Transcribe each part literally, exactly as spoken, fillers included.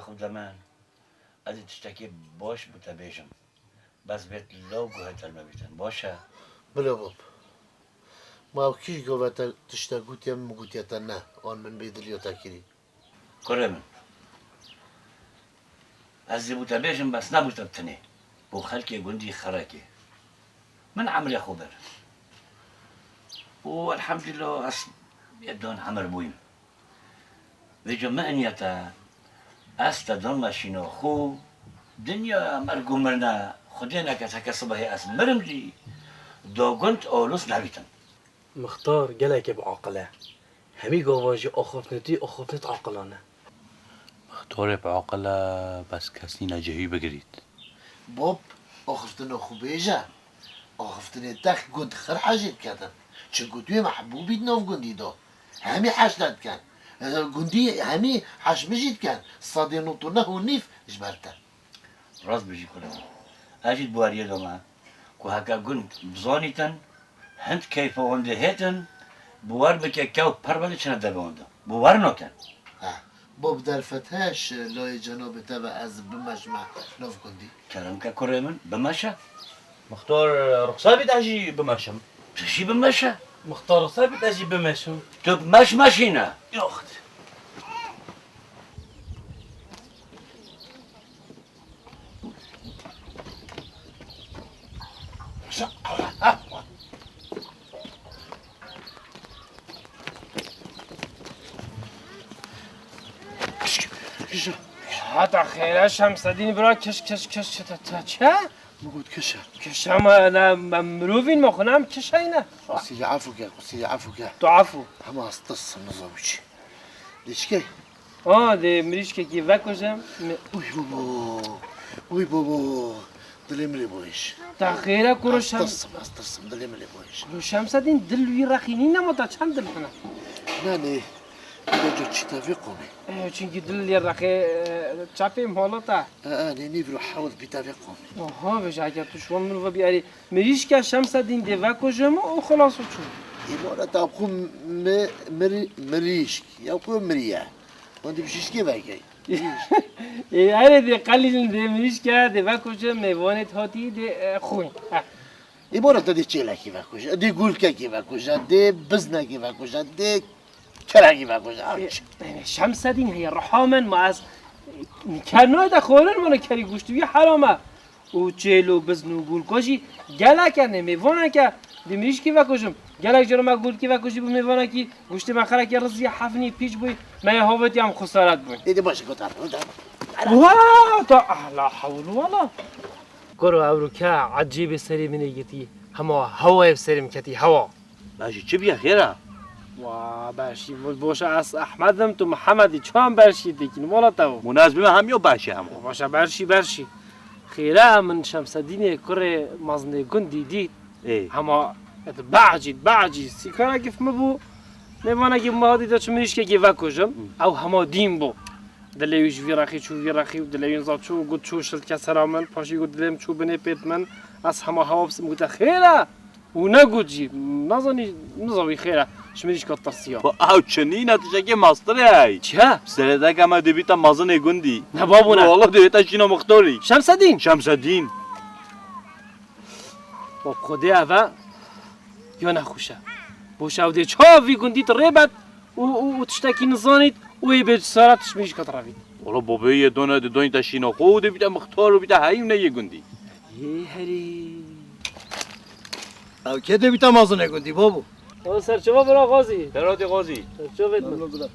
Xwedê min, ez ê tiştekî baş bi te bêjim. Bes vêt law guhê te li me bîtin. Baş e? Bila bab. Ma ew kî ji gava te tiştek gotiye min, min gotiye te ne. An min bêdiliya te kirî. Kurê min. Ez dibû te bêjim, bes nebû te bi tinê. Bo xelkê gundî xerekê. Min emrê xwe bir. Û elhemdulillah ez yê dan emir bûyim. Vêca min eniye te, ez te dan meşîna xwe, dinya merg û mirne, Xwedê neke teke sibehê ez mirim jî, da gund alus nebîtin. Mixtar gelekê bi aqil e. Hemî gavan jî axiftinê tu yê axiftinê tu aqilan e. Mixtarê bi aqil e, bes kes nîne cihê wî bigirît. Bob, axiftina xwe bêje. Axiftinê te gund xir hejê diketin. Çi gund wê mehbûbî di nav gundî de. Hemî heş te dikin. Gundî hemî heş min jî dikin. Sedê nod û neh û nîv ji ber te. Rast bijî kurê min. Ez jî di wariyê de me ku heke gund bizanîtin, hind keyfa wan dê hêtin, bi wer bike kew perwelê çine devê wan de. Bi wer nakin. Ha, bo bi derfet he ji layê cenabê te ve ez bimeşme nav gundî. Kerem ke kurê min, bimeşe. Mixtar, ruxsat bît ez jî bimeşim. Tu jî bimeşe. Mixtar, ruxsat bît ez jî bimeşim. Tu meş meşîne. Yox. Heta xêre Şemsedîn bira, kiş, kiş, kiş, çi te, te çi? Min got kiş e. Kiş e ma, ne, me mirovîn me xwe ne em kiş heyne. Qusîrî efû ke, qusîrî efû ke. Tu efû. Hema ez tirsim, nizam çi. Dê çi key? A, dê mirîşkekî vekujim. Mi- Uy bobo, uy bobo. Dilê min lê boyêş. Ta xêre kuro Ez Şem- tirsim, ez tirsim, dilê min lê boyêş. Kuro Şemsedîn dil wî rexî nîne ma ta çend dil hene? Nanê, vî de çî te vê qomê. E, çunkî dil lê rexê, e, çapê mala ta. E, e, nê nîv ro hewil bî te vê qomê. Aha, veja eger tu şiwan min ve bî erê. Mirîşka Şemsedîn dê vekujim û xilas û çû. Îbare ta xwe mi-, mirî-, mirîşk, ya ku miriye. Hûn dê bi şişkê vekey. Ê, erê dê qelîlin dê mirîşka dê vekujim, mêvanê hatî dê, e, xwîn. Ha. Îbare te dê çêlekî vekuje, dê gulkekî vekuje, dê biznekî vekuje, dê Kerekî vekuje, ew çi? Yanî Şemsedîn heye, riha min, ma ez ker nayê te xwarin, mana kerî goşt wî heram e. Û çêl û bizn û gulka jî gelek e, nê mêvanek e, dê mirîşkî vekujim. Gelek cara me gulkî vekujî bû mêvanekî, goştê me xerekê rizî, hefnî, pîç bûyî, me yê havêtî em xwesaret bûn. Ê, dê baş e, gotar, gotar. Wa, ta, ah, la hewl wala. Kuro ewro ke ecêbê serê min ê girtî, hema hewayê bi serê min ketî, hewa. Bejî çi bîye xêr e? Wa berşî, bo-, boşa ez Ehmed im, tu Mihemed î, çawan berşî dikîn, wala te wo. Mûna ez bime hemiyo berşî hemo. Boşa berşî, berşî. Xêr e, min Şemsedînê kurê mezinê gundî dît. Ê. Hema ez becît, becît. Sîkarekî min bû. Mêvanekî min hatî de çi mirîşkekî vekujim. Hı. Ew hema dîn bû. Dilê wî ji vî rexî çû vî rexî û dilê wî niza çû û got çû şilke sera min. Paşî got dilê min çû binê pêt min. Ez hema hewa bisim gote xêr e. Û negot jî, nazanî, niza wî xêr e, ji min jî got tirsiya. Xwe ew çi nîne, tiştekê mastirê hey. Çi ye? Serê deke me dibîte mezinê gundî. Ne babo ne. Wala dibîte şîna muxtorî. Şemsedîn. Şemsedîn. Bab Xwedê ev e, ya nexweş e. Boş ew dê çav vî gundî tu rê bet û, û, û tiştekî nizanît û ê bê cesaret ji min jî ket revît. Wala babê yê done dê doyîn te şîna xwe û dê bîte mixtar û bîte heyî û ne yê gundî. Ê herî. Ew kê dê bîte mezinê gundî, babo? O serçova bira Xazî. Beratê Xazî. Serçovêt min. Memnun bira.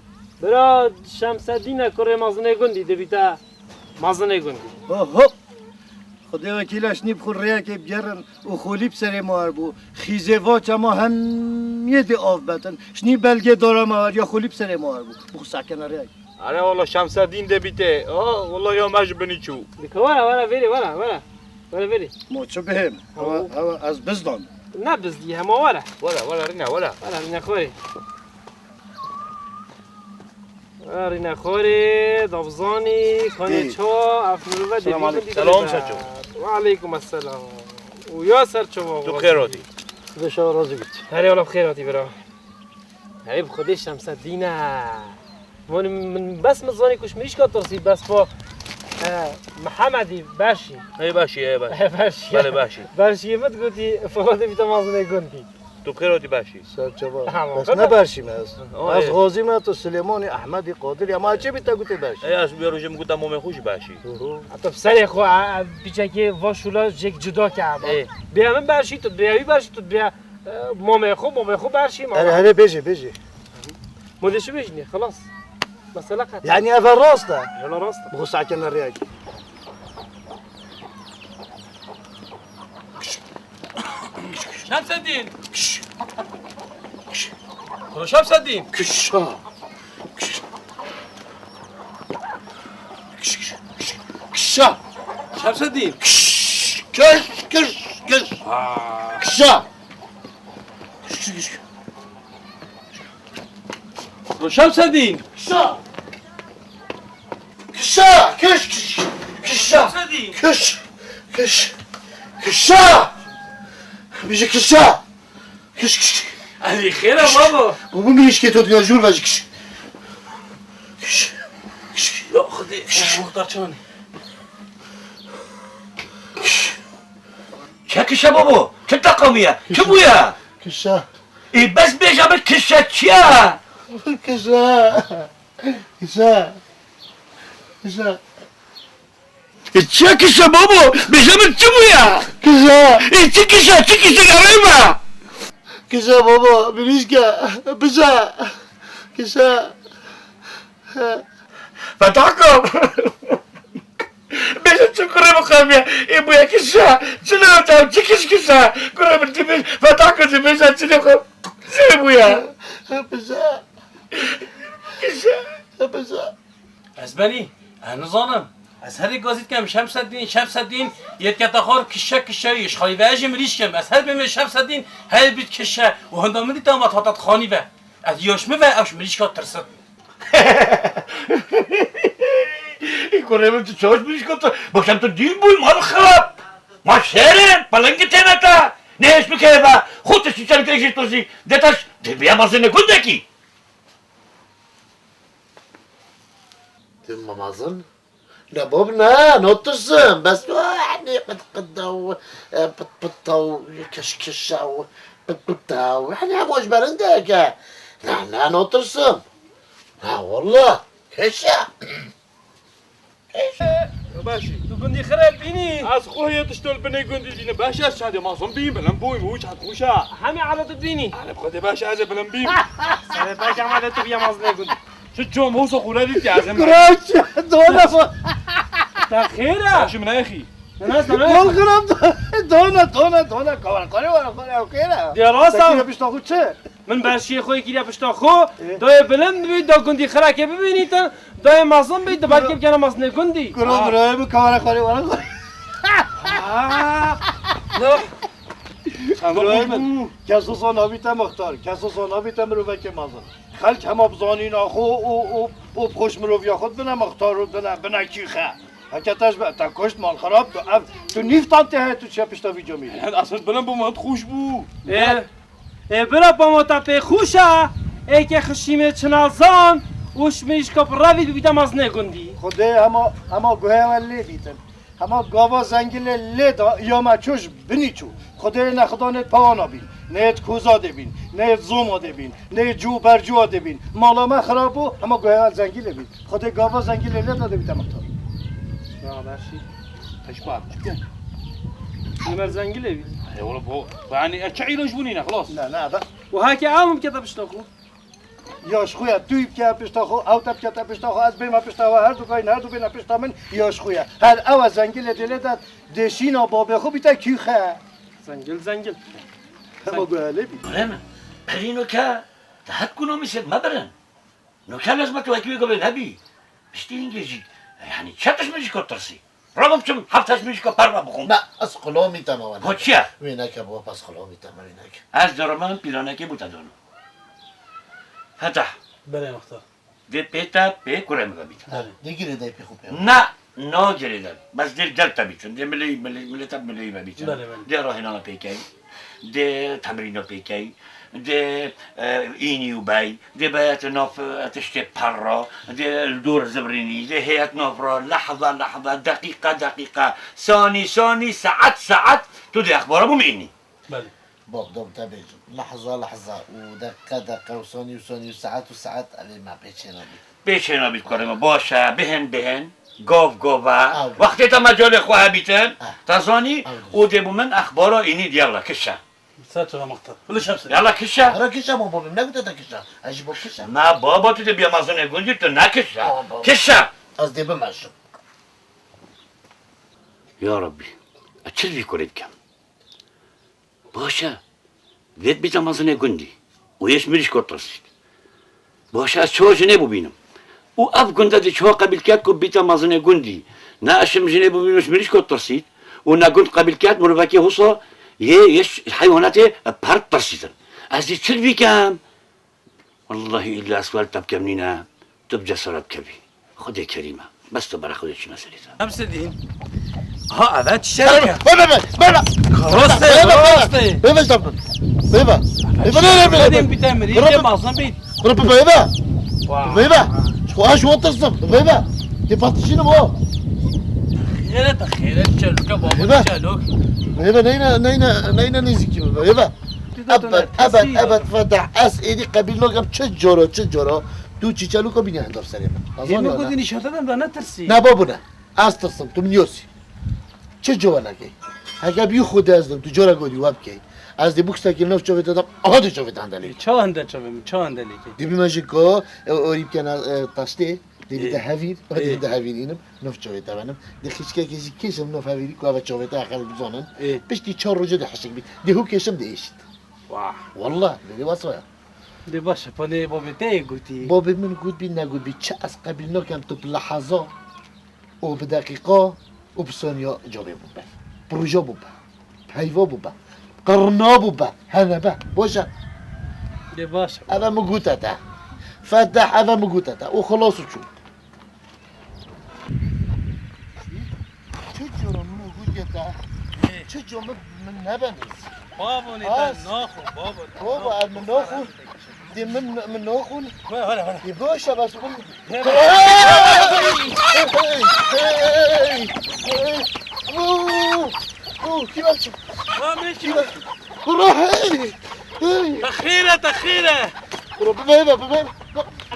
Bira Şemsedîn e kurê mezinê gundî dê bîte mezinê gundî. Oho! Xwedê wekîl e, şinî bi xwe rêyekê bigerin û xolî bi serê ma herbû. Xîzê va çema hemiyê dê av betin. Şinî belgê dara me wer ya xolî bi serê ma herbû. Bi xwe sekene rêyek. Ere wala Şemsedîn dê bîtê. Oh, wala ya me ji binî çû. Dike were, were vêrê, were, were. Were vêrê. Ma çi bihêm? Hewa, hewa ez bizdan. Ne bizdî, hema were. Were, were rîne, were. Were rîne xorê. Rîne xorê, davzanî, kanê çawa, ev mirove dê. Selam aleykum. Selam Serço. Ve aleykum esselam. Û ya Serço. Tu xêr hatî. Xwedê şewa razî bît. Herê wala bi xêr hatî bira. Hey bi Xwedê Şemsedîn e. Min, min bes min zanî ku ji mirîşka tirsî, bes bo, e, Mihemedî Beşî. Ê Beşî, ê Beşî. Beşî. Belê Beşî. Beşî min digotî, Firatê bîte mazinê gundî. Tu kêr hatî Beşî? Serçava. Ha, bes ne Beşî me ez. O, Ez ê. Xazî me, tu Silêmanî, Ehmedî, Qadirî, ama çi bî te gotê Beşî? Ê, ez vê rojê min gota mamê xwe jî Beşî. Hı hı. Heta bi serê xwe, e, e, piçekê va şûla jêk cuda ke ama. Ê. Bêya min Beşî, tu bêya wî Beşî, tu bêya, e, mamê xwe, mamê xwe Beşî, mama. Erê, erê, bêjê, bêjê. Modê şi bêjinê, xelas. Mesela qet. Yani ev rast e. Hela rast e. Bu sakin riyaki. Şemseddin! Şş! Şş! Şemseddin! Kişa! Kişa! Şemseddin! Kış! Kış! Kış! Kış! Aa! Kişa! Kış! Kış! Şemseddin! Kişa! Kişa! Kış! Kış! Kışa! Kış! Kışa! Bizi kışa! Kış, kış! Elî xêr e babo. Bu, bu mirîşkê to diya jûr ve kış. Kış! Kış! Ya Xwedê, kış! Muxtar çi anî? Kış! Çi kişa babo? Çi teqamiye? Çi bûye? Kişa! Ê, bes bêje min kişa çi ye? Kişa! Kişa! Kişa! Ê, çi ye kişa babo? Bêje min çi bûye? Kişa! Ê, çi kişa, çi kişa, gerê me? Kişa babo, mirîşke, kişa! Kişa! Fetako! Bêje çi kurê min xemiye? Ê bûye kişa! Çi lê te çi kişkişa? Kurê min dibêj, Fetako dibêje çi lê xwe? Çi bûye? Kişa! Kişa! Kişa! Ez benî, ez nizanim. Ez herî gazî dikem Şemseddîn, Şemseddîn, yê dikete xwar kişe kişe, ji xalî ve ez jî mirîşk im. Ez her bême Şemseddîn, her bît kişe. Û hinda min dît ama hate xanî ve. Ez ya ji min ve ew ji mirîşka tirsit. Kurê min tu çaş mirîşka tu, baş em tu dîn bûy, mal xirab. Ma şêrin, pelingî têne te. Ne hêş bike be, xwe tu şîşe dikê jî tu zî. De te ş-, de biya mazine gundekî. Tu mamazin? Ne bab ne, natirsim. Bes tu, eh, ne qit qit da û, eh, pit pit da û, keş keş da û, pit pit da û. Hani hema ji berinde ke. Ne, ne, natirsim. Ha, wallah. Keşe. Keşe. Başî. Tu gundî xirel bînî? Ez xwe yê tiştol binê gundî dînim. Baş ez çandê mazin bîm, bilim bûy, wû çand xuşa. Hemî alet bînî? Alep xwe de baş ez bilim bîm. Sene baş ama de tu biya mazin gundî. Şu çom olsa xure dît ya, ez em. Kuraç, dona. Ta xêr e? Şu min exî. Ne, ne, ne. Bol kırım, dona, dona, dona. Kavara, kare, vara, kare, xêr e. Diya rast e. Pişta xu çi? Min berşiyê xwe kiriye pişta xwe. Ê. Dayê bilind bibî, da gundî xirakê bibînîtin. Dayê mezin bî, di belkê bikene mezinê gundî. Kuro birayê min kawara xwarê wara xwarê. Aa. Birayê min, keso sa nabîte mixtar, keso sa nabîte mirovekê mezin. Xelk hema bi zanîna xwe û, û, û bi xweş miroviya xwe dibine mixtar û dibine, bine kîxe. Heke te ji be, te kuşt mal xirab tu, ev, tu nîv tan tê heye tu çiye pişta vî camî. Aslında bilind bû, min xweş bû. Ê. Ê, bira pamota pê xweş e, ê ke xişîmê çinazan û şmîşka bi revî bibîte mezinê gundî. Xwedê hema, hema guhê we lê dîtin. Hema gava zengilê lê da, ya me çû ji binî çû. Xwedê ne xidanê pawana bîn, ne yê koza de bîn, ne yê zoma de bîn, ne yê cû bercûa de bîn. Mala me xirab bû, hema guhê we zengilê bîn. Xwedê gava zengilê lê da de bîte mixtar. Ya berşî. Teşba, çi bikin? Nimer zengilê bî. E, oğlum, bu, yani, e, çi îlaç bunîne, xelas. Ne, ne, be. Û heke ew min bikete pişta xwe. Ya ji xwe ye, tu yî bike pişta xwe, ew te bikete pişta xwe, ez bême pişta we, her du kayîn, her du bêne pişta min, ya ji xwe ye. Her ew e zengilê dêlê de dêşîna babê xwe bîte kîxe. Zengil, zengil. Hema guhelê bî. Kurê min, perîno ke, te het ku nomîsêt me birin. No ke lezmet wekî wê gavê nebî. Piştî hingê jî, yanî çe tişt min jî kot tirsî. Rabim çim heft heşt min jî kot perva bixwim. Na, ez xulomî te me wene. Ho çi ye? Wê neke baba, ez xulomî te me wê neke. Ez dore me pîranekê bû te dono. Fetah. Belê mixtar. Dê pê te pê kurê min vebîte. Belê. Dê girêdayî pê xwe pê. Na, na girêdayî. Bes dê gel te bîçin. Dê mileyî, mileyî, milê te mileyî vebîçin. Belê, belê. Dê rahênana pê keyî. Dê temrîna pêkey, dê, e, înî û bey, dê beyet nav, e, tiştê perra, dê li dor zibrînî, dê heyet nav ra, lehza, lehza, deqîqa, deqîqa, sanî, sanî, saet, saet, tu dê exbara bû min înî. Belê. Bab, dom te bêjim. Lehza, lehza û deqe, deqe û sanî û sanî û saet û saet evê me pê çênabî. Pê çênabî kurê me. Baş e, bihin, bihin. Gov, gov e. Ew. Wextê te mecalê xwe hebîtin, Ah. te zanî, Ew. û dê bû min exbara înî diyarla kişe. Ser çava mexta. Wilo şemsê. Yala kişe. Ara kişe ma babê, ne gute te kişe. Ez ji bo kişe. Na baba, tu dê biya mazonê gundî, tu ne kişe. Baba. Kişe. Ez dê bimeşim. Ya Rabbî, ez çi vî kurê dikim? Baş e, vêt bîta mezinê gundî û yê ji mirîşko tirsît. Baş e, ez çawa jinê bibînim? Û ev gund ez ê çawa qebîl ket ku bîta mezinê gundî? Ne ez ji jinê bibînim ji mirîşko tirsît û ne gund qebîl ket mirovekî husa yê, yê ji heywanatê pert tirsîtin. Ez ê çi bikim? Wellahî îlla ez were te bikem nîne, tu bi cesaret bikevî. Xwedê kerîm e. Bes tu bera Xwedê çûne serê te. Em sedîn. Ha, evet, şerke. Bebe, bebe, bebe. Rastê, rastê. Bebe, bebe. Bebe, bebe, bebe. Bebe, bebe, bebe. Bebe, bebe, bebe. Bebe, bebe, bebe. Bebe, bebe, bebe. Bebe, bebe, bebe. Bebe, bebe, bebe. Wow. Bebe. Şu aş otursam. Bebe. Te patişini bu. Xêre te xêre, çelûke baba, Bebe. Çelûk. Bebe, neyne, neyne, neyne nêzîkî bebe. Bebe. Ebed, ebed, ebed, Fedeh, ez êdî qebîl nakim, çi coro, çi coro. Tu çîçelûka bîne hindor serê min. Ê min gotî nîşate dem da, ne tirsî. Ne babû ne. Ez tirsim, tu min yosî. Çi coro nekey? Heke bî xwe de ez dim, tu cora gotî we bikey. Ez dê bûksekî nav çavê te dam, aha dê çavê te hende lê. Ê, ça hende çavê min, ça hende lê key? Dibî me jî ko, e, orî bikene, e, taştê. Dê Ê. Bide hevîr, Ê. Dê bide hevîr înim, nov çavê te benim. Dê xişkekê jî kêşim nov hevîrî ku eve çavê te xelk bizanin. Ê. Piştî çar rojê dê hişik bî. Dê hû kêşim dê êşit. Wah. Wallah, dê dê wasaya. Dê baş e, panê babê te yê gotî. Babê min got bî, ne got bî, çi ez qebîl nakem tu bi lehaza û bi deqîqa û bi saniya cavê bû be. Proje bû be. Peyva bû be. Qirna bû be. Hene be. Boş e. Dê baş e. Eve min gote te. Fedeh eve min gote te. Û xilas û çû. Çi coro min û gote te. Ê. Çi co min, min nebenîz. Babo ne te naxo, babo. Babo, ez min naxo. Dê min, min naxon. Wala, wala, wala. Dê boş e, bas xwe. Hey, hey, hey, hey. Oo, oo, kî bak. Ha, me kî bak. Kuro, hey, hey. Te xêre, te xêre. Kuro, bibeyve, bibeyve.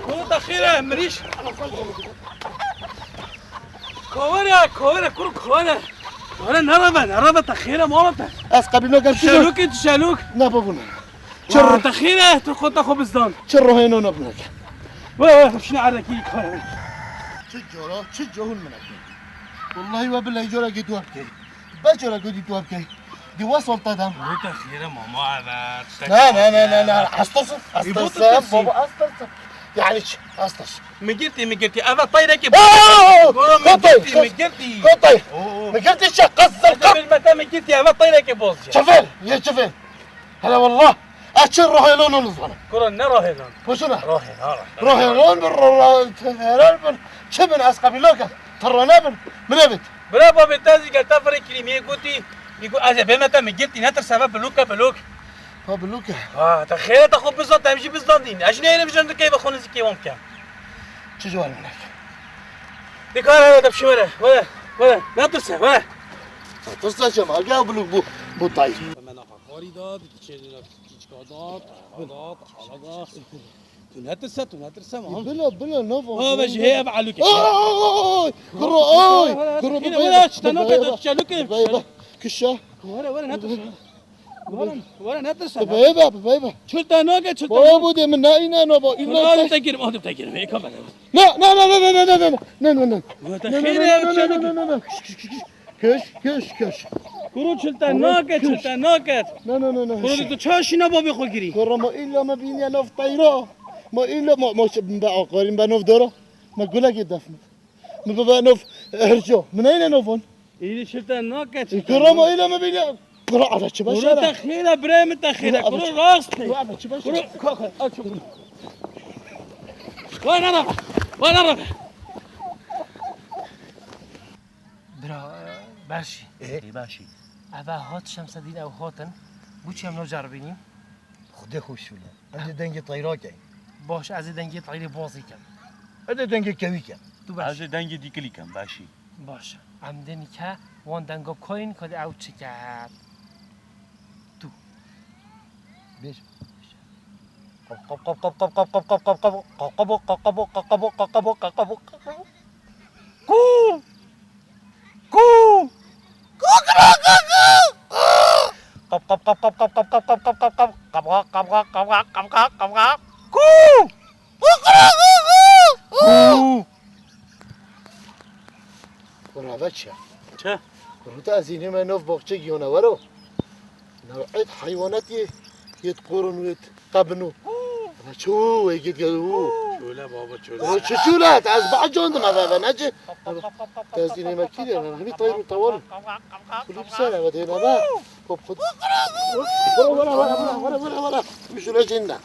Kuro, te xêre, mirîş. Kovere, kovere, kuro, kovere. Kovere, nereve, nereve, te xêre, mala te. Ez qebîl nakem, çi Tişelûkê, tişelûk. Ne babûne. Çi Wa, ro-, te xêr e, tu xwe te xwe bizdan. Çi rohê no nabineke. We, we, şine erekî kare. Çi cara, çi cahil mineke. Wallahî we bileyî carekê dua bikey. Be carekê dî dua bikey. Di we sol te dem. Wê te xêr e mama, evet. Ne, ne, ne, ne, ne. Hastasın, hastasın, baba, hastasın. Yani çi, hastasın. Min girtî, min girtî. Eve tayrekê boz. Aa! Baba, min girtî, min girtî. Kotay. Oo. Min girtî çi? Qasır kap. Bil me te min girtî, eve tayrekê boz. Çifil, ye çifil. Hele wallah, ez çi rohêlon nizanim. Kuro ne rohêlon? Boşuna. Rohêlon, rohêlon. Rohêlon bin, ro-, ro-, rohêlon bin. Çi bin, ez qebîlo ke? Tirrone bin. Min evit. Bira babê te zî gel te firê kirîmiyê gotî. Î got, ez ê bême te min girtî, netirse ve bilûke bilûk. Ha, bilûke. Ha, te xêre te xwe bizan, te em jî bizandîn. Ez jî neyêrim jin dikey ve xwe nizîkê wan bikem. Çi ji wan minek? Dikare te bişî were, were, were. Netirse, were. Tirsa çema, gel bilûk bu, bu tay. Karî da, diçêrî na kiçka da, da, da. Tu netirse, tu netirse, mam. Bila, bila, nava. Ha, ve ji heye ve alûke. Oy! Kuro, oy! Kuro, bila, bila, çita nake, tu çelûke. Bila, bila. Kişa. Were, were, netirse. Were, were, netirse. Bila, bila, bila. Çil te nake, çil te nake. Baba, bu de min nayîne, nava. Kuro, adim te girim, adim te girim. Ê, kamera. Ne, ne, ne. Were, te xêre, çelûke. Kış, kış, kış, kış. Kış, kış, kış. Kuro çil te naket, çil te naket. Na, na, na, na. Kuro tu çaşî na babê xwe girî. Kuro ma illa me bîniye nav teyra. Ma illa ma, ma ş-, be aqarîn be nav dara. Ma gulekê def min. Mi be, be nav hirco. Min neyne navan. Îlî çil te naket, çil te naket. Kuro ma illa me bîniye. Kuro ada çi başara. Kuro te xêre, birê min te xêre. Kuro rast. Kuro ada çi başara. Kuro, ka, ka, aç kuro. Were nara. Were nara. Bira, e, Berşî. Ê, Berşî. Eve hat Şemsedîn ew hatin. Çi em no ceribînî? Xwedê xweş wile. Em dê dengê teyra keyn. Baş, ez ê dengê teyrê bazî kem. Ez dê dengê kewî kem. Tu baş. Ez ê dengê dîkilî kem, başî. Baş. Em dê nîke wan denga kayên ka dê ew çi ket. Tu. Bêj. Qaqabo, qaqabo, qaqabo, qaqabo, qaqabo, qaqabo. Kû! Kû! Qap, qap, qap. Qabğa, qabğa, qabğa, qabğa, qabğa. Kû! Kû! Rave çi? Çi? Rûta ez înîme nov boxçe giyona wero. New'et heywanat yê, yê qurun wê. Qebno. Ana ço, ê git gel û. Çöle baba, çöle. O çi çöle? Ez bacandım eve, eve, ne çi? Tezînê me kî de, hemî tayr û tawal. Kulüp ser eve de, ne be? Hop, hop. Vura, vura, vura. Müşüre cinna.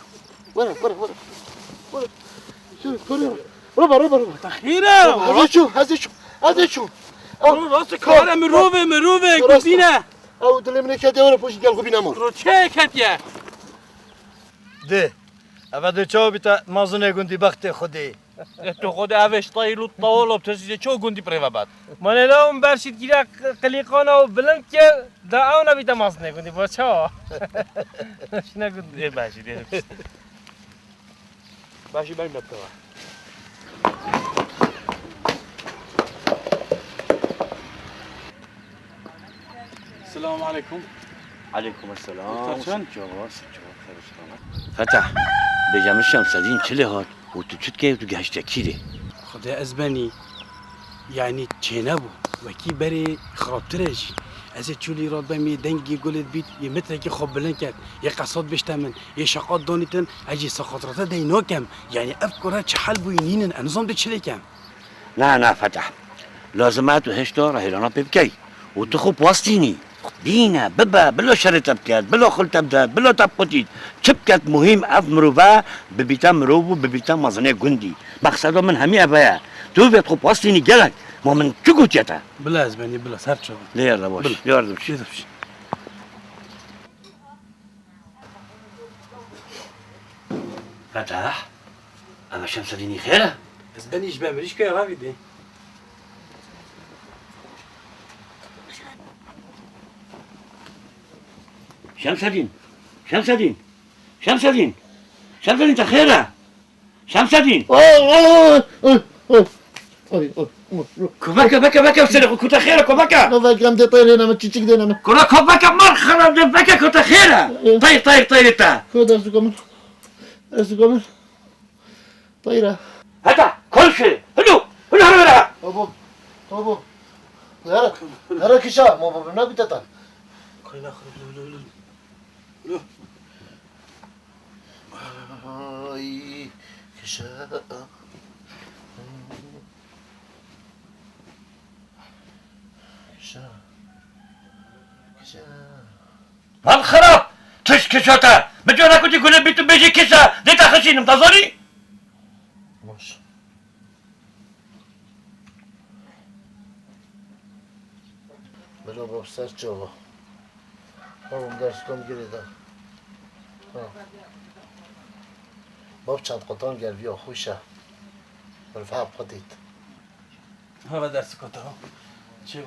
Vura, vura, vura. Vura. Şöyle, vura. Roba, roba, roba. Tahira. Hadi çu, hadi çu, hadi çu. Rast kare mirove, mirove, gudine. Ew dilê min ê ketiye were poşî gel xwe bîne mor. Ro çi ketiye? Dê. Eve dê çawa bîte mazinê gundî bextê Xwedê. E tu Xwedê eve ji tayî lût tawal û tu zî çawa gundî bi rê ve bet? Manê la hûn berşît gîre qilîqana û bilind ke da ew nebîte mazinê gundî. Bo çawa? Şine gundî. Dê başî dê. Başî ben mekteba. Selamun aleyküm. Aleyküm selam. Fetah çend? Sıçıyor, sıçıyor, karıştırma. Fetah, bêje min Şemsedîn çi lê hat û tu çi dikey û tu gehişte kîrê? Xwedê ez benî, yanî çênebû. Wekî berê xirabtir e jî. Ez ê çûlî rabemê dengê gulê bît, yê mitrekî xwe bilind ket, yê qesat bişte min, yê şeqat danîtin, ez jî saqatrate dey nakem. Yanî ev kure çi hel bûyî nînin, ez nizam dê çi lê kem. Na, na Fetah. Lazim e tu hêşta rehêlana pê bikey. Û tu xwe bi wastînî. Bîne, bibe, bila şerê te biket, bila xil te bide, bila te biqutît. Çi biket muhîm ev mirove bibîte mirov û bibîte mezinê gundî. Mexseda min hemî eve ye. Tu vê xwe bi wastînî gelek. Ma min çi gotiye te? Bila ez benî, bila, ser çavan. Lê yarde baş, bila. Lê yarde baş. Lê yarde baş. Fetah, eve Şemsedînî xêr e? Ez benî ji be mirîşkê revî dê. Şemsedîn, Şemsedîn, Şemsedîn, Şemsedîn te xêr e? Şemsedîn. Ay, ay, ay, ay, ay. Ay, ay, ay. Ku veke, veke, veke, serê xwe, ku te xêr e, ku veke. Ne veke, em dê teyr dêne min, çiçik dêne min. Kura ku veke, mar xera dê veke, ku te xêr e. Ay. Teyr, teyr, teyr te. Ku destûka min. Destûka min. Teyr e. Heta, konşu. Hulu, hulu, hulu, hulu. Tamam, tamam. Nere, nere kişa, ma babam ne bite tan. Kayna, hulu, hulu, hulu. Hulu. Ay, kişa. Kişa. Kişa. Lan xirab! Tişt kişa te! Bi cara ku tu gule bî tu bêjî kişa, dê te xişînim, te zanî? Baş. Bilo bab ser çava. Oğlum ders kom girêda. Ha. Bab çend qutan gel viya xweş e. Min fehb xwe dît. Hava dersi kota. Çê bû?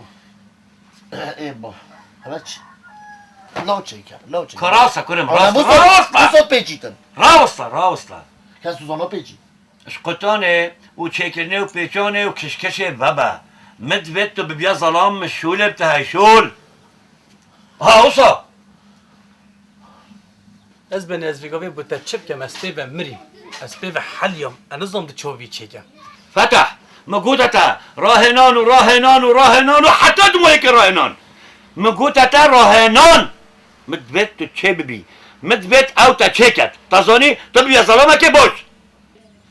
Ê bab. Hala çi? Law çêke, law çêke. Ka rast e kurim, rast, rast e. Rawista, rawista. Rawista. Kes tu zana pêçî. Ji qutanê û çêkirinê û pêçanê û kişkişê vebe. Min divêt tu bibiya zelam min şûlê bi te hey şûl. Ha, wisa. Ez benê ez vê gavê bo te çi bikem, ez pê ve mirîm. Ez pê ve heliyam. Ez nizam di çavî çêkem. Fetah, min gote te, rahênan û rahênan û rahênan û heta dumayekê rahênan. Min gote te rahênan. Min divêt tu çê bibî. Min divêt ew te çêket. Te zanî, tu bibiya zelamekê baş.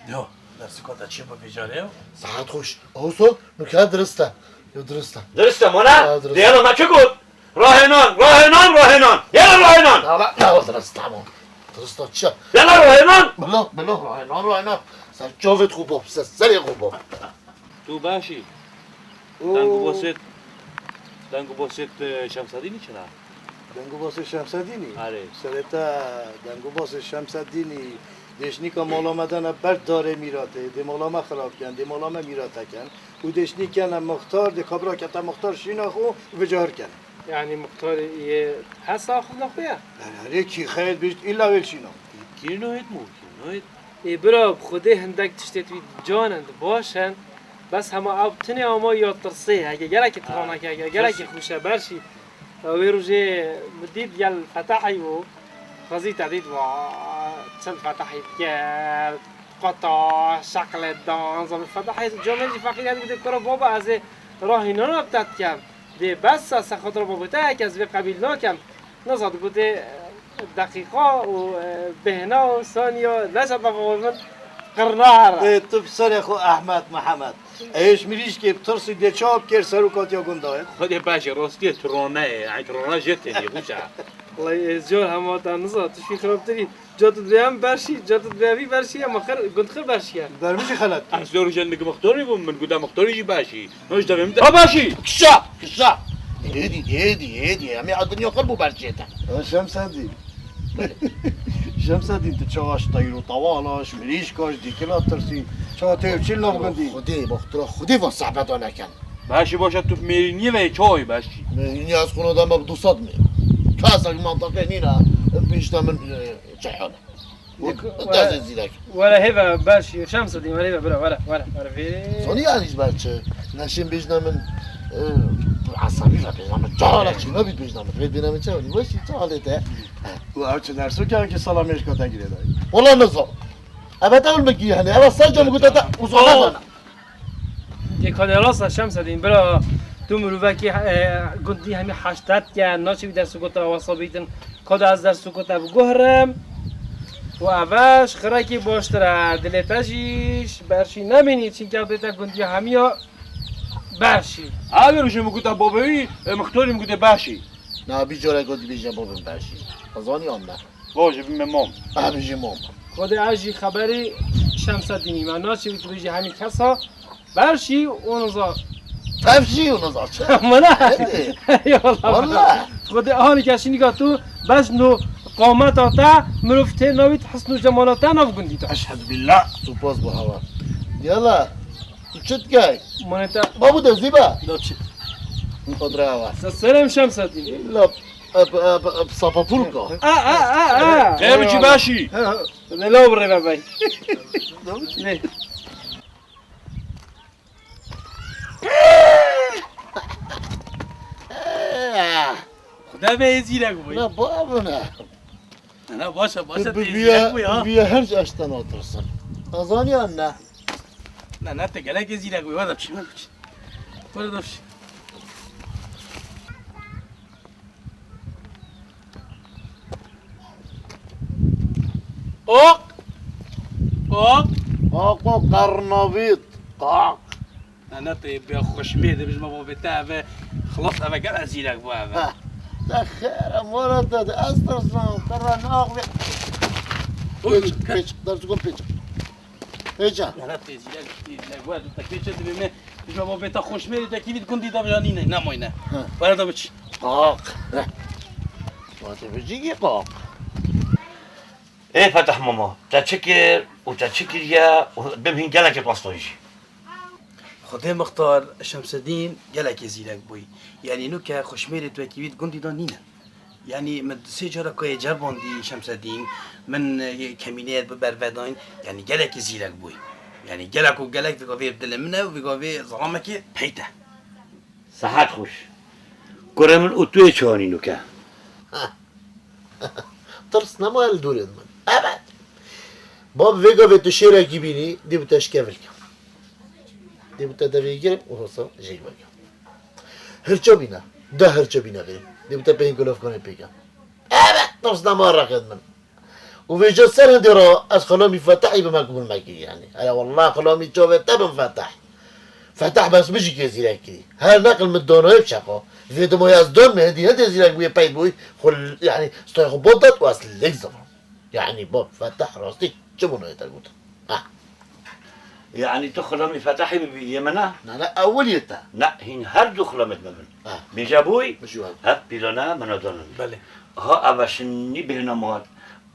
Yo, dersika te çê bû vî carê yo? Saet xweş. Awso, nûke dirist e. Yo, dirist e. Dirist e, mona? Ha, dirist. Diyala me çi got? Rahênan, rahênan, rahênan. Yala rahênan. Tamam, ya, dirist, tamam. Dirist e, çi? Yala rahênan. Bilo, bilo, rahênan, rahênan. Sen çavêt xwe bop, sen serê xwe bop. Tu başî? Oo. Deng û bosêt, deng û bosêt, e, Şemsedînî çi ne? Dengûbasê Şemsedînî. Erê. Serê te dengûbasê Şemsedînî, dêşnîka mala me dene ber darê mîratê, dê mala me xirab ken, dê mala me mîrate ken. Û dêşnî kene muxtar, dê kabira kete muxtar şîna xwe û vêca hir kene. Yanî muxtarê yê hesa xwe xwe ye? Erê kî xeyr bîst îlla wê şîna. Kî nohêt mû, kî nohêt. Ê bira, bi Xwedê hindek tiştê tu can in, baş in. Bes hema ew tinê ama ya tirsê, heke gelekî tiraneke, heke gelekî xweş e, berşî. Wê rojê min dît gel Fetahî bû. Xwezî te dît, va, çend Fetahî gel. Qota, şeqle dan, zaten Fetahî camê jî feqîr hedi gudê kura baba ez ê rahînana bi te dikem. Dê bes e, se xatir baba te heke ez vê qebîl nakem. Niza digotê, e, deqîqa û, e, bêhna û saniya neşe bavê min qirna here. Ê, tu bi serê xwe Ehmed Mihemed. Ê, ji mirîşkê bi tirsî dê çawa bikêr ser û katiya gunda ye? Xwedê baş e, rastiyê tu rone ye. Yanî tu rone jê tênî, xweş e. Wellahî, ê, car hema te niza, tu şî xirabtirî. Ca tu divê em berşî, ca tu divê vî berşî, em xir, gund xir berşî ye. Ber min jî xelet. Ez lê rojê nik muxtorî bûm, min guda muxtorî jî baş î. Hoj devê min de. Ha, baş î! Kişa! Kişa! Hêdî, hêdî, hêdî. Em ê dinya xir bû berçê te. Ya Şemsedîn. Belê. Şemsedîn, tu çawa ji teyr û tewala, ji mirîşka, ji dîkila tirsî? Çawa tê û çil nav gundî? Xwedê, bextira Xwedê van sehbeta nekin. Baş î, baş e, tu mêrî nî ve çawa yî baş î? Mêrî nî, ez xwino dema bi du sed mê. Kesek mantaqê nîne, bîşte min, e, çehane. Wek, wek were, tazê zîrek. Were hêve berşî, Şemsedîn, were hêve bira, were, were, were vê. Zanî yanî ji ber çi? Neşên bêjne min, e, esabî ve bêjne min, çawa çi nabî bêjne min, vê bêne min çawa, weşî çawa lê te? Û ew çi dersoke ki sala mêrka te girê dayî? Wala nizam. Eve te min girî hene, eve serca min gote te, uzana zana. Ê, ka de rast e Şemsedîn, bira, tu mirovekî, e, gundî hemî heştet ke, naçî wî ders û kota wasa bîtin, ka de ez ders û kota biguherim, û eve ji xirekî baştir e, dilê te jî ji berşî nemînî, çimkî ew dê te gundiya hemiya berşî. Ew ê rojê min gote babê wî, e, mixtorî min gote berşî. Na, bî careke dibêje babê min berşî. Ezanî an ne? Baş e, bime mam. Em jî mam. Xwedê ez jî xeberî Şemsedînî me. Naçî wî dibêjî hemî kesa berşî û niza. Tevşî û niza çi? Mana? Hadi. Eyvallah. Wallah. Xwedê anî keşî nîka tu bes no qameta te mirov tê navît hesn û cemala te nav gundî te. Eşhedü billah. Supas bu hava. Yala. Tu çi dikey? Mane te. Babu de zîba. Da çi? Xodra hava. Se-, selam Şemsedîn. İlla Ep, ep, ep, sapapulka. A, a, a, a. Qey biçî başî? Vela birê bebey. Ne? Xuda be zîrek bû. Ne babine. Ne, başa, başa. Bi, bi, te zîrek bû ya. Bi her eşten otursun. Azanî anne. Ne, ne, te gelek zîrek bû, wada çi, wada çi. Wada çi. Qaq! Qaq! Qaq, qaq, qernavît. Qaq! Ne, ne, te bê xweşmê de bijme babê te eve. Xilas eve gel ez zîrek bû eve. Ha. Te xêr e, mora te de ez tirsan, qera naxve. Oy, pêç, pêç, ders gon pêç. Pêça. Yara têzî, ya têzî, ya bu arada pêça dibê me. Bijme babê te xweşmêrê te kîvît gundî de janîne, nemayne. Ha. Para da biç. Qaq. Heh. Wate bicî ki qaq. Ê Fetah mama, te çi kir û te çi kiriye û bimhîn gelekê pastayî jî. Xwedê Mixtar Şemsedîn gelekê zîrek bûyî. Yanî nûke xweşmêrê tu wekî wî di gundî de nîne. Yanî min sê cara kayê ceribandî Şemsedîn, min, e, kemîneyê bi berve dayîn. Yanî gelekî zîrek bûyî. Yanî gelek û gelek vêga vê dilê min e û vêga vê zelamekê peyt e. Sehet xweş. Kurê min û tu yê çi anî nûke? Tirs nemaye li dorê min. Evet. Bab vê gavê tu şêrekî bînî, dê bi te şkevil ke. Dê bi te devê girim û hosa jêy veke. Hirçe bîne. De hirçe bîne vê. Dê bi te peyên kulofkanê pêke. Evet. Tirs nema rexet min. Û vêca ser hindê re ez xilamî Fetahî bime ku min me kir yanî. Hele wallah xilamî çavê te bim Fetah. Fetah bes bijî kê zîrek kirî. Her neqil min danaye bi şeqa. Vê dima ez don me hindî hindê zîrek bûye pey bûy. Xwe l-, yanî stayê xwe bot dat û ez lêk zivram. Yanî bab Fetah rastî çi bû nayê te gotin. Ha. Yanî tu xulamî Fetahî bibî yê min e? Na, na, ewil yê te. Na, hîn her du xulamêt min bin. Ha. Bêje bûy, Ji wan. Hev pîlane min a danin. Belê. Ha, eva şinî bêhna mat.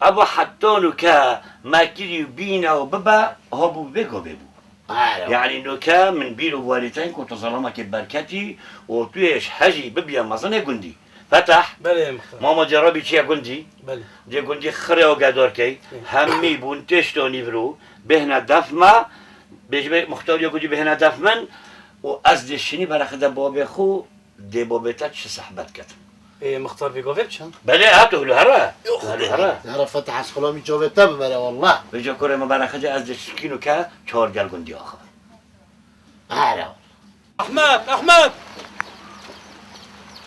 Eva heta nûke me kirî bîne û bibe, ha bû bê govê bû. Alo. Yanî nûke min bîr û warî tên ku tu zelamekê berketî û tu yê ji hejî bibiye mezinê gundî. Fetah. Belê, mixtar. Mama Cerabî çiye gundî. Belê. Dê gundî xirê û gedor key. Hı. Hemî bûn têşto nîvro. Bêhne def me. Bêjime muxtariya gundî bêhne def min. Û ez dê şinî berexe de babê xwe, dê babê te çi sehbet ketim. Ê, mixtar vê gavê biçin? Belê, ha, tu hulu here. Yok, Hulu here. Here Fetah, ez xulamî çavê te bimere, wallah. Vêca kurê me berexe de ez dê şikîno ke çar gel gundî axivim. Here. Ahmet, Ahmet!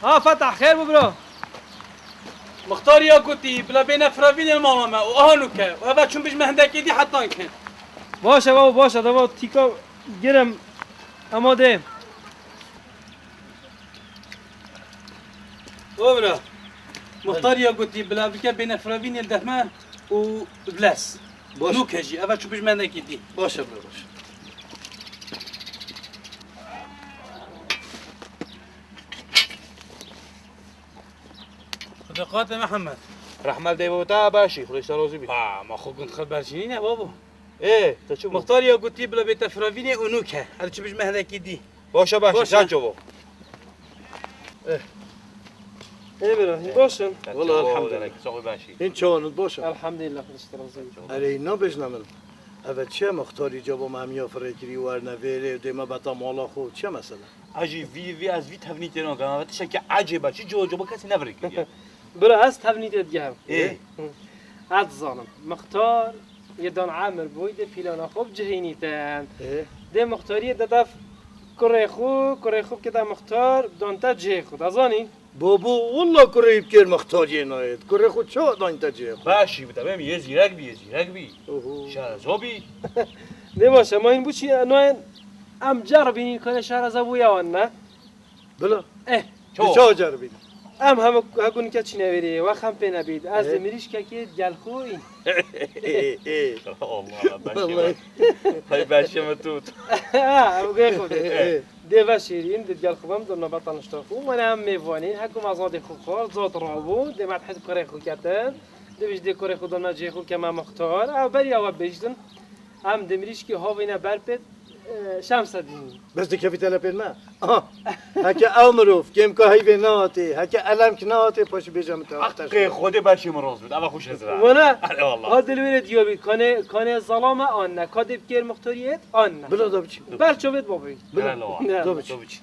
Ha Fetah, xêr bû bro? Mixtar ya gotî, bila bêne firavînê mala me û aha nûke. Û eva çûn bijme hindekê dî hetan kin. Baş e babo, baş e, deva tîka girim. Ama dê. O bira. Mixtar ya gotî, bila bike bêne firavînê def me û bilez. Baş. Nûke jî, eva çû bijme hindekê dî. Baş e bira, baş. Xwedê qate Mihemed. Rehmet dê bo te başî, Xwedê ji te razî bî. Ha, ma xwe gund xwe berjînî ne babo. Ê, te çi bû? Mixtar ya gotî bila bê te firavînê û nûke. Hadi çi bijme hindekî dî. Baş e, baş e, Baş e. Can çavo. Ê bira, hîn baş in? Wala elhamdülillah. Sax ol, baş î. Hîn çawan baş e? Elhamdülillah, Xwedê ji te razî bî. Erê, nabêjne min. Eve çi ye mixtarî cabo me hemiya firê kirî werne vêrê, dê me beta mala xwe, çi ye mesele? Hacî, vî, vî ez vî tevnîtê nakim. Eve tiştekî ecêb e. Çi cihê cihê kesî nevirê kiriye. Bira, ez tevnîtê digerim. Ê. Hı. Ez dizanim. Mixtar yê dan emir bûy dê pîlana xwe bi cihînî ten. Ê. Dê mixtariyê de def kurê xwe, kurê xwe bike de mixtar, dan te cihê xwe. Dezanî? Babo, walla kurê wî bikêr mixtariyê nayêt. Kurê xwe çawa dan te cihê xwe? Başî bide, bêm yê zîrek bî, yê zîrek bî. Oho. Şereza bî. Dê baş e, ma hîn bû çi nayên? Em ceribînî kane şereza bû ya wan ne? Bila. Eh. Tu çawa ceribînî? Em hemû hekû nike çîne vêrê, wext hem pê nebît. Ez Ê. Dê mirîşkekê gel xwe în. Ê, ê. Allah Allah, ben Vallahi. Şey var. Hay ben şey mi tut? Ha, ew gê xwe dê. Ê. Dê veşêrîn, dê gel xwe bim, dê nobeta nişta xwe. Mane em mêvanîn, hekû me zadê xwe xwar, zad rabû, dê me hid kurê xwe ketin. Dê vî ji dê kurê xwe dana cihê xwe ke me muxtar. Ew beriya we bêjtin. Em di mirîşkê havîne ber pêt, e, Şemsedîn. Bes dikevî telepên me. Aha. Heke ew mirov kêmka heyvê nehatê, heke elemk nehatê, paşî bêje min te Heqê Xwedê berçî min roz bit. Eva xweş ez ra. Wele? Erê wallah. Ha dil wê diyo bît. Kanê, kanê zalame an ne. Ka dê bikêr muxtariyet an ne. Bila da biçî. Ber çavêt babî. Bila. Erê wallah. Ne. Da biçî. Da biçî.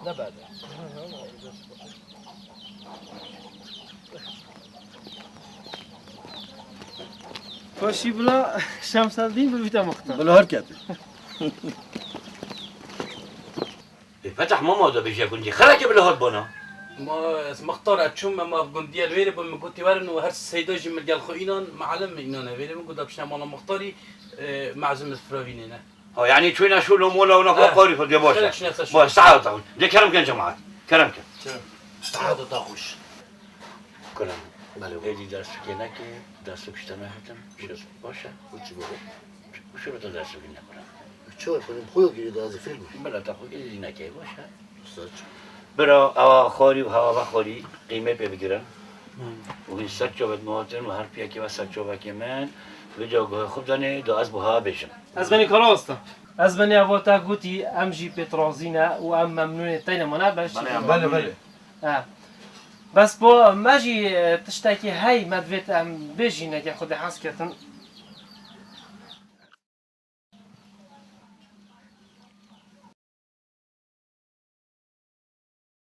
Ne berde. Paşî bila Şemseddîn bibîte muxtar. Bila her kete. Ê Fetah, mama da bêje gundî. Xireke bila hat bana. Ma ez muxtar e çûm, me ma gundiyê li wêrê bû, min gotî werin û her seyda jî min gel xwe înan, mealim min înan e. Wêrê min got, da bişne mala muxtarî, e, mezin min firavînê ne. Ha, yanî çûyne şûl û mola û naka Eh, qarî xwe dê baş e. Xêr, çi nefes Baş, şûl. Saet xwe. Dê kerem ken cemaat. Kerem ken. Saet ta xweş. Kerem. Belê. Êdî ders fikê neke, ders fik işte nehetim. Baş e. Uçi baba. Şunu da ders fikê ne kerem. Çawa xwe xwe girî da ez fil bû. Bela ta xwe êdî neke, baş e. Saç. Bira, ewa xwarî û hewa xwarî qîmê pê bigirin. Û hîn ser çavet muhatin û her piyekê ve ser çavekê min. Vêca guhê xwe bidanê, da ez buha bêjim. Ez benî kara asta. Ez benî eva te gotî, em jî pê razî ne û em memnûnê teyne mane, beş Bale, jî. Bale, bale. Ha. Bes bo me jî, e, tiştekî hey me divêt em bêjî neke xwe dê hez ketin.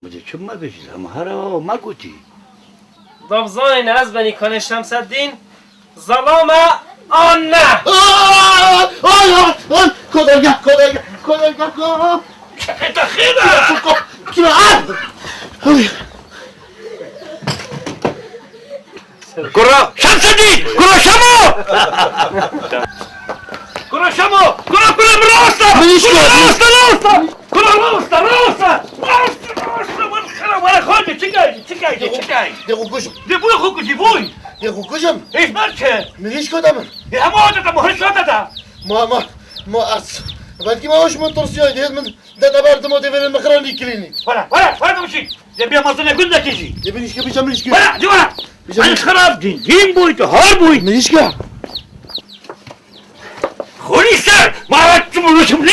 Bide çi me bêjî, em her ew me gotî. Da bizanîne ez benî kanê Şemseddîn, zelame an ne? Ay, ay, ay, ay, koderge, koderge, koderge, ko. Şeqeta xêr e. Kira, ay. Ay. Kura Şemseddîn! Kura Şemo! Kura Şemo! Kura, kura, min rawesta! Min îşkir! Min rawesta, rawesta! Kula rawsta, rawsta! Rawsta, rawsta! Wala xwe, wala xwe, çi kaydi, çi kaydi, çi kaydi? Dê xwe kujim. Dê bûy xwe kujî, bûy! Dê xwe kujim. Hêj ber çi? Mirîşko de min. Ê hema o de, hema o de. Ma, ma, ma ez. Belkî ma hoş min tirsiya, dê min de teber dimo dê verin mixran di klînîk. Wala, wala, wala bişî. Dê bê mazine gundekî jî. Dê mirîşke, biçe mirîşke. Wala, dê wala. Biçe mirîşke. Xirab dîn, dîn bûy, tu har bûy. Mirîşke. Xulî ser, ma tu bunu şimdi.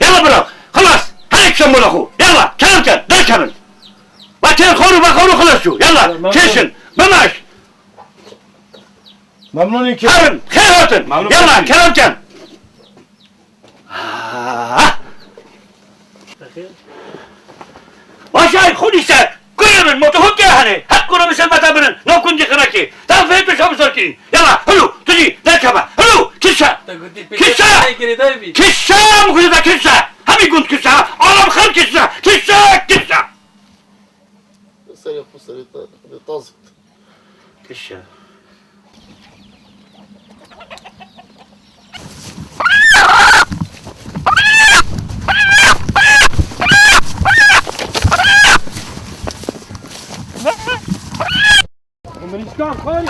Yalla bırak. Xelas. Her ikisi mola xu. Yalla, kerem ken, der kevin. Ve ter xoru, ve xoru xelas şu. Yalla, keşin. Bimaş. Memnunî ki. Herin, xêr hatin. Memnun. Yalla, kerem ken. Ah. Başay xulî ser. Kurê min, moto hut ya hene. Hep kurê min sen mata binin. No kundi xiraki. Tam fê tu şam zor kirin. Yalla, hulu, tu jî, der keva. Hulu, kişa. Kişa. Kişa, mı kuşu da kişa. Hemi gund kişa. Alam xal kişa. Kişa, kişa. Serê xwe serê te, taz. Kişa. Mirîşkan xwarî.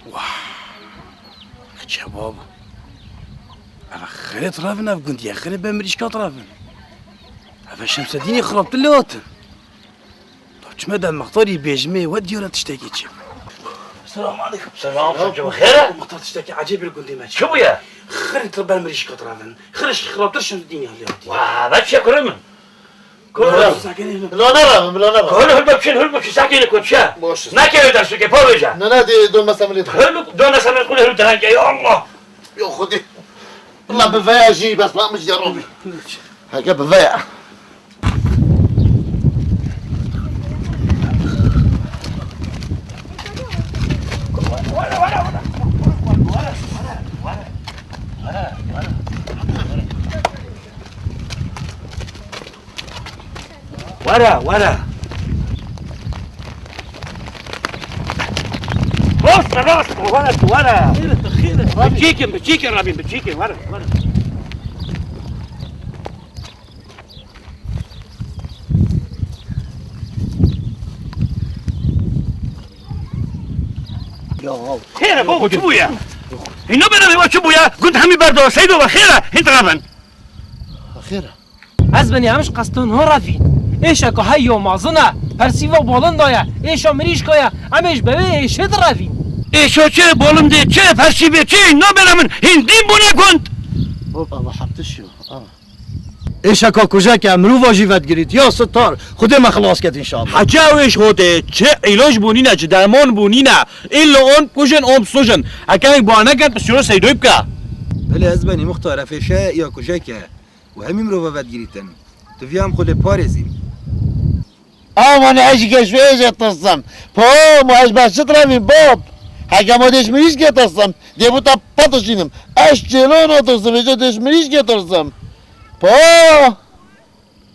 Wah. Kebab. Ev xirê tirevin ev gundiye, xirê be mirîşka tirevin. Ev Şemsedînê xirabtir lê hatin. Çime de mixtarî bêjimê we diyara tiştekî çi. Selam aleyküm. Selam, selam, xêr e? Mixtar tiştekî ecêb li gundê me çi. Çi bûye? Xirê tir ber mirîşka tirevin. Xirê ji xirabtir Şemsedînê lê hatî. Wa, ve çi kurê min? Kurê min. Sakinê min. Bila nerevim, bila nerevim. Kurê hul bikşin, hul bikşin, sakinê koçya. Baş. Ne kere dersu ke pa veja. Ne, ne, de, dön mesela millet. Hul, dön mesela millet, hul derenge, ya Allah. Yok, hadi. Bila bi veya jî, bes bak, mi jî ya Rabbi. Heke bi veya. Were, were. Rast, rast, were, were. Xêr e, xêr e, Rabî. Biçîkin, biçîkin, Rabî, biçîkin, were, were. Ya. Xêr e, babo, çi bûye? Hîno bere, babo, çi bûye? Gund hemî berdo, Seydo ve xêr e, hîn tirevin. Xêr e. Ez benî em ji qeston ho revîn. Êşa ku hey yo mazin e, persîva bolin daye, êşa mirîşka ye, em ê ji be wê êşê direvîn. Êşo çi, bolin dê çi, persîvê çi, hîno bere min, hîn dîn bûne gund. Hop, ama heptiş yo, ama. Êşeka kujeke mirova jî vedigirît. Ya sitar, Xwedê me xilas ket înşallah. Heca wê ji hodê çi îloj bû nîne, çi derman bû nîne. Îllo on kujin, on sujin. Heke wî bar neket, pisyoro Seydoy bike. Belê ez benî muxtar, ev êşe ya kujeke. Û hemî mirova vedigirîtin. Tu vî em xwe lê parêzîn. Aman ez ji geşveyê jê tirsim. Po, ma ez baş çi tirevîm, Bob? Heke ma dêş mirîşkê tirsim, dê bû te patişînim. Ez çêlo natirsim, êşa dêş mirîşkê tirsim. Po!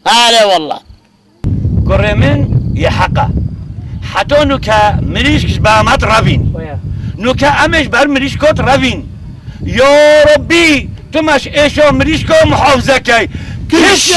Erê wallah. Kurê min yê heq e. Heta nuke mirîşk ji ber me direvîn. Oya. Nuke em ê ji ber mirîşko direvîn. Ya Rabbî, tu me ji êşa mirîşko muhafize key. Kişe!